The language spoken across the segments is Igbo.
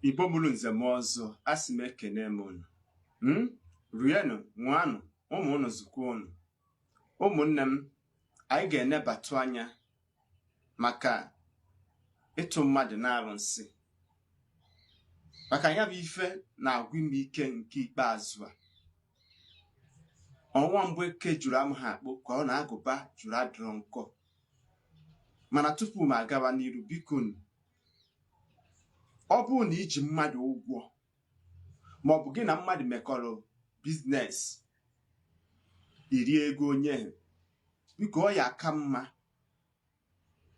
Igbo mụrụ nze mụọ ọzọ, a sị m ekene m unu. Rienụ, ṅụanụ, ụmụ unu zụkwa unu. Ụmụnne m, anyị ga-enebatụ anya maka ịtụ mmadụ na-arụnsị, maka ya bụ ife na-agwụ m ike nke ikpeazụ a. Ọnwa mbụ eke jụrụ amaghị akpụ ka ọ na-agụba jụrụ adịrọ nkọ. Mana tupu m agawa n'iru, biko nu, ọ bụrụ na iji mmadụ ụgwọ maọbụ gị na mmadụ mekọrọ business, iri ego onye ahụ, biko ọ ya aka mma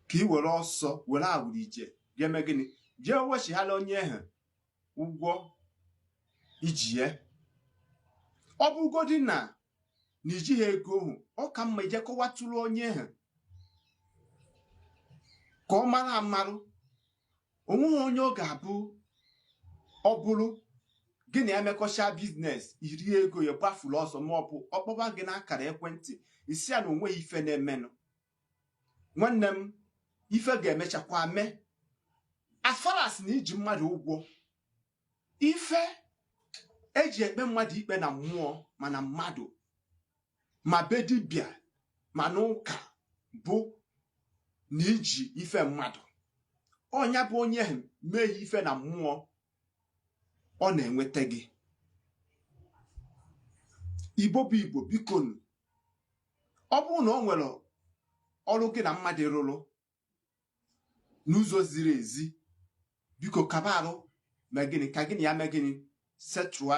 ka ị were ọsọ were awụrụ ije ga-eme gịnị, jee wechighala onye ahụ ụgwọ iji ya. Ọ bụrụgodị na ijighị ego ahụ, ọ ka mma ije kọwatụrụ onye ahụ ka ọ mara amarụ. Onweghị onye ọ ga-abụ ọ bụrụ gị na ya mekọcha business, iri ego ya, gbafuru ọsọ, ma ọ bụ ọkpọba gị n'akara ekwentị, isi ya na onweghị ife na-emenụ. Nwanne m, ife ga-emechakwa mee. As far as na iji mmadụ ụgwọ, ife eji ekpe mmadụ ikpe na mmụọ, mana mmadụ ma be dibịa ma n'ụka, bụ na iji ife mmadụ, ọnya bụ onye ahụ mee ya ife na mmụọ, ọ na-enweta gị. Igbo bụ Igbo, bikonu, ọ bụrụ na ọ nwere ọrụ gị na mmadụ rụrụ n'ụzọ ziri ezi, biko kaba arụ mee gịnị, ka gịnị ya mee gịnị, setụa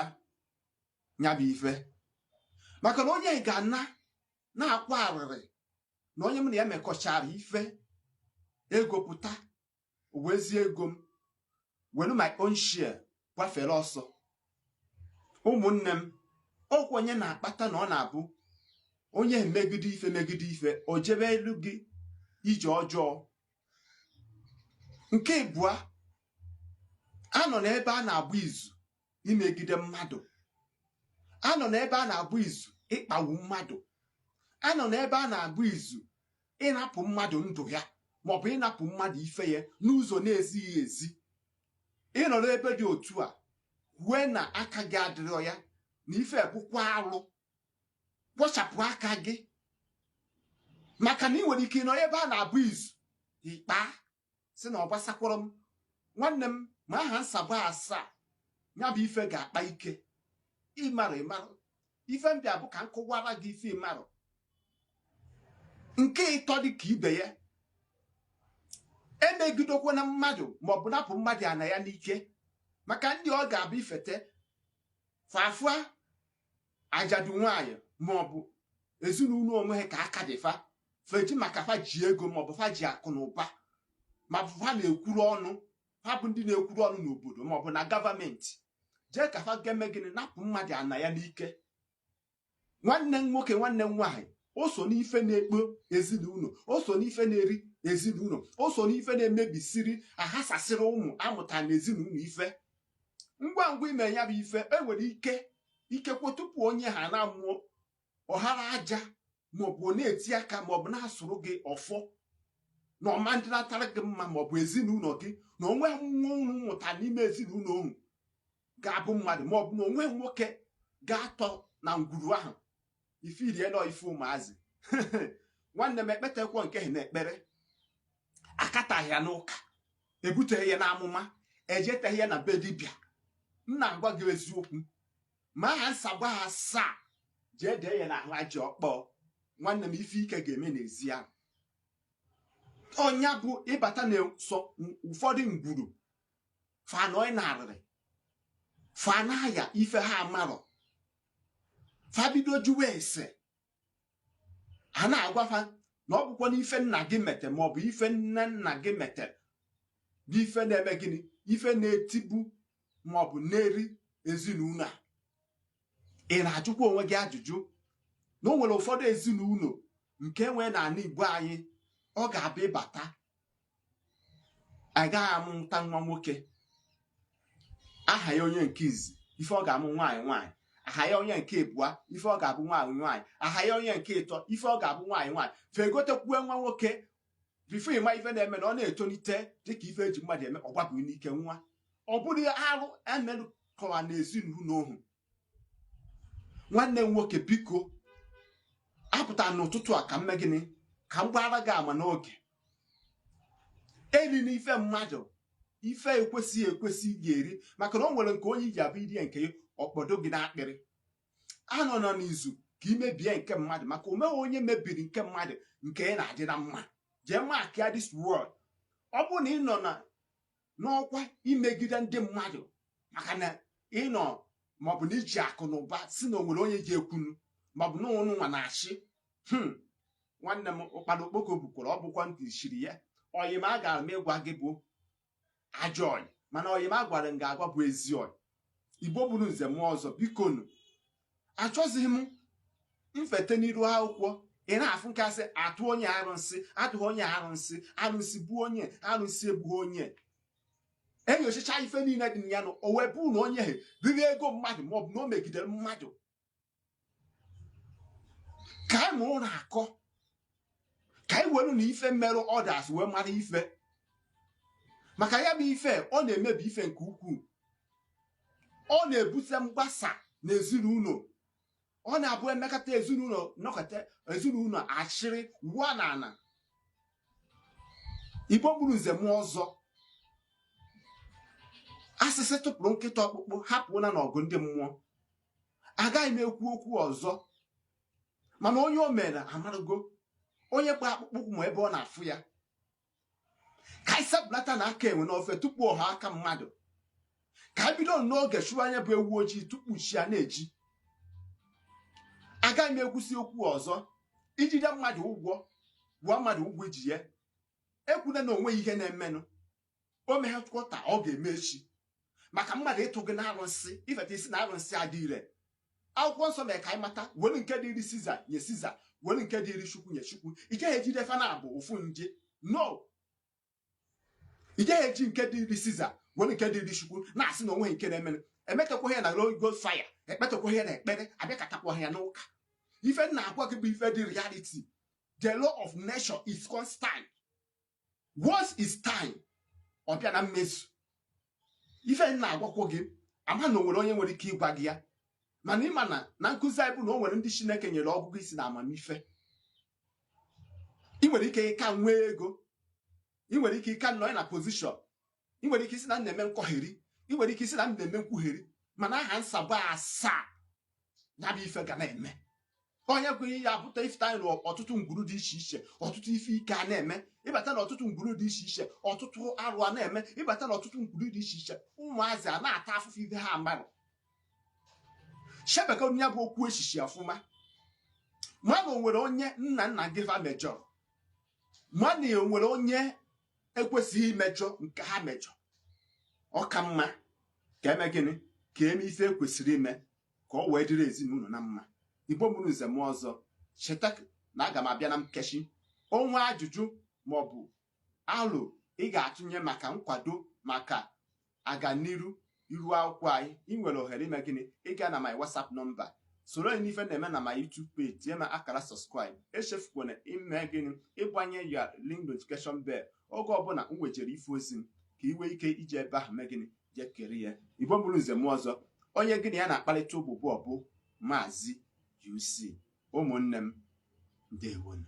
ya bụ ife, maka na onye ga-ana na-akwa arịrị na onye m na ya mekọchara ife ego pụta wezie ego m were my own share gbafere ọsọ. Ụmụnne m, ọkwa onye na-akpata na ọ na-abụ onye megide ife megide ife, o jebe elu gị ije ọjọọ. Nke ịbụa, anọ n'ebe a na-agba izu imegide mmadụ, anọ n'ebe a na-agba izu ịkpagbu mmadụ, anọ n'ebe a na-agba izu ịnapụ mmadụ ndụ ya maọbụ ịnapụ mmadụ ife ya n'ụzọ na-ezighị ezi. Ịnọ n'ebe dị otu a, kwue na aka gị adịrọ ya, na ife bụkwa alụ, kpochapụ aka gị, maka na ị nwere ike ịnọ ebe a na-abụ izu ikpa si na ọ gbasakwara m. Nwanne m, ma aha nsabụ asaa ya bụ ife ga-akpa ike. Ịmarụ ịmarụ ife mbịa bụ ka m kụwara gị ife ịmarụ. Nke ịtọ dị ka ibe ya, emegidekwana mmadụ maọbụ napụ mmadụ ana ya n'ike, maka ndị ọ ga-abụ ifete fafua ajadu nwaanyị maọbụ ezinụlọ onwe ha ka aka dị fa feji, maka fa ji ego maọbụ fa ji akụ na ụba, ma bụ fa na-ekwuru ọnụ, fa bụ ndị na-ekwuru ọnụ n'obodo maọbụ na gọọmenti, jee ka fa ga-eme gịnị, napụ mmadụ ana ya n'ike. Nwanne m nwoke, nwanne m nwaanyị, o so n'ife na-ekpo ezinụlọ, o so n'ife na-eri ezinụlọ, o so n'ife na-emebisiri aghasasịrị ụmụ amụta na ezinụlọ ife. Ngwa ngwa ime ya bụ ife, enwere ike ikekwe tupu onye ha na-amụọ ọghara aja, maọbụ ọ na-eti aka, maọbụ na-asụrụ gị ọfọ na ọma ndị natara gị mma, maọbụ ezinụlọ gị na onwe nwa unu mụta n'ime ezinụlọ unu ga-abụ mmadụ, maọbụ na onwe nwoke ga-atọ na ngwuru ahụ. Ife irie nọ ife ụmụazị. Nwanne m, ekpetekwo nke ha na ekpere akataghị ya n'ụka, ebuteghị ya n'amụma, ejeteghị ya na be dibịa. M na-agwa gị eziokwu, ma aha nsagwa ha asaa, jee dee ya n'ahụ aja ọkpọọ. Nwanne m, ife ike ga-eme n'ezi ahụ. Ọnya bụ ịbata na sọ ụfọdụ ngwuru fanoi na arịrị fanaya ife ha amarọ, fa bido jụwa ese, a na-agwa fa na ọ bụkwa n'ife nna gị mete maọbụ ife nne nna gị mete bụ ife na-eme gịnị, ife na-etibu maọbụ na-eri ezinụlọ a. Ị na-ajụkwa onwe gị ajụjụ na o nwere ụfọdụ ezinụlọ nke nwee n'ala Igbo anyị, ọ ga-abụ ịbata, agaghị amụta nwa nwoke, aha ya onye nke izi, ife ọ ga-amụ nwaanyị nwaanyị, aha ya onye nke ịbụa, ife ọ ga-abụ nwaanyị nwaanyị, aha ya onye nke ịtọ, ife ọ ga-abụ nwaanyị nwaanyị. Fa egotekwue nwa nwoke before ịma ife na-eme na ọ na-etolite dịka ife eji mmadụ eme, ọ gbapụ n'ike nwa. Ọ bụrụ arụ emerụkọwa n'ezinụlọ ohu. Nwanne m nwoke, biko, apụtara n'ụtụtụ a ka m mee gịnị? Ka m gbara gị ama n'oge. Eri n'ife mmadụ, ife ekwesịghị ekwesị ị ga-eri, maka na o nwere nke onye iji abụ irie nke ya, ọkpọdo gị n'akpịrị. Anọ nọ n'izu ka imebie nke mmadụ, maka omeghị onye mebiri nke mmadụ nke ị na-adị na mma. Jee mark ya this word. Ọ bụrụ na ị nọ na n'ọkwa imegide ndị mmadụ, maka na ị nọ, maọbụ na iji akụ na ụba si na onwere onye ji ekwunu, maọbụ na ụnụ nwa na-achị, nwanne m, ụkpara okpoko bukwara ọ bụkwa ntị shiri ya. Oyi m, agara m ịgwa gị bụ ajọ oyi, mana oyi m agwara m ga-agwa bụ ezi oyi. Igbo bụrụ nze mụọ ọzọ, bikonu, achọzighị m mfete n'iru akwụkwọ ị na-afụ nkasị atụ onye arụnsị, atụghị onye arụnsị, arụnsị bụ onye arụnsị egbughị onye. Enyochacha ife niile dị na ya nụ, o wee bụ na onye riri ego mmadụ, maọbụ na o megidere mmadụ. Ka anyị mụrụ na-akọ, ka anyị were na ife mmerụ others wee mara ife, maka ya bụ ife ọ na-emebi ife nke ukwuu. Ọ na-ebute mgbasa n'ezinụlọ. Ọ na-abụ emekata ezinụlọ nọkọta, ezinụlọ achịrị wụọ n'ala. Igbo gburu nze mụọ ọzọ, asịsị tụpụrụ nkịta ọkpụkpụ, hapụna n'ọgụ ndị mmụọ. Agaghị m ekwu okwu ọzọ, mana onye o mere amarago onye gba akpụkpọ ụkwụ ma ebe ọ na-afụ ya. Ka anyị sepụlata na aka enwe n'ofe tupu ọha aka mmadụ. Ka anyị bido n'oge chụwa anya bụ ewu ojii tupu chi ya na-eji. Agaghị m ekwusi okwu ọzọ. Ijide mmadụ ụgwọ, gwụọ mmadụ ụgwọ iji ya, ekwuna na onwe ihe na-emenụ. O meghachukwa, ọ ga-eme echi, maka mmadụ ịtụ gị na arụnsị, ifeta isi na arụnsị adị ire. Akwụkwọ nsọ mere ka anyị mata: were nke dịrị Siza nye Siza, were nke dịrị Chukwu nye Chukwu. Ị gaghị ejide fa na abụ ofu nje. No, ị gaghị eji nke dịrị Siza were nke dịrị Chukwu na-asị na onweghị nke na-emenụ. Emetakwa ya na Holy Ghost fire, ekpetakwa ya na ekpere, abịakatakwa ya n'ụka. Ife m na-agwa gị bụ ife dị reality. The law of nature is constant. Once is time, ọ bịa na mmezu. Ife m na-agwakwọ gị, ama na o nwere onye nwere ike ịgwa gị ya, mana ịma na nkụzi anyị bụ na o nwere ndị Chineke nyere ọgụgụ isi na amamife. Ị nwere ike ịka nwee ego, ị nwere ike ịka nọ na position, ị nwere ike isi na m na-eme nkọgheri, ị nwere ike isi na m na-eme nkwugheri, mana aha nsabụ asaa ya bụ ife ga na-eme. Onye kwenye ya apụta ifite anyị n'ọtụtụ ngwuru dị iche iche, ọtụtụ ife ike a na-eme. Ịbata n'ọtụtụ ngwuru dị iche iche, ọtụtụ arụ a na-eme. Ịbata n'ọtụtụ ngwuru dị iche iche, ụmụazị a na-ata afụfụ ife ha amarụ. Chebekọ ya bụ okwu echiche ọfụma. Ma na o nwere onye nna nna gị fa mejọrọ, ma na o nwere onye ekwesịghị imejọ nke ha mejọ. Ọ ka mma ka eme gịnị? Ka eme ife ekwesịrị ime ka ọ wee dịrị ezinụlọ na mma. Igbo mụrụ nze m ọzọ, cheta na aga m abịa na nkechi onwe ajụjụ maọbụ alụ ị ga-atụnye maka nkwado maka aganiru iru akwụkwọ anyị. Ị nwere ohere ime gịnị? Ịga na my WhatsApp number, soro anyị n'ife na-eme na my YouTube page, tinye m akara subscribe. Echefukwana ime gịnị? Ịgbanye ya link notification bell oge ọbụla m wejere ife ozi m, ka ị nwee ike iji ebe ahụ mee gịnị? Jee kere ya. Igbo mụrụ nze m ọzọ, onye gịnị ya na-akparịta ụbụbụ ọbụ Maazị UC. Ụmụnne m, ndewonu.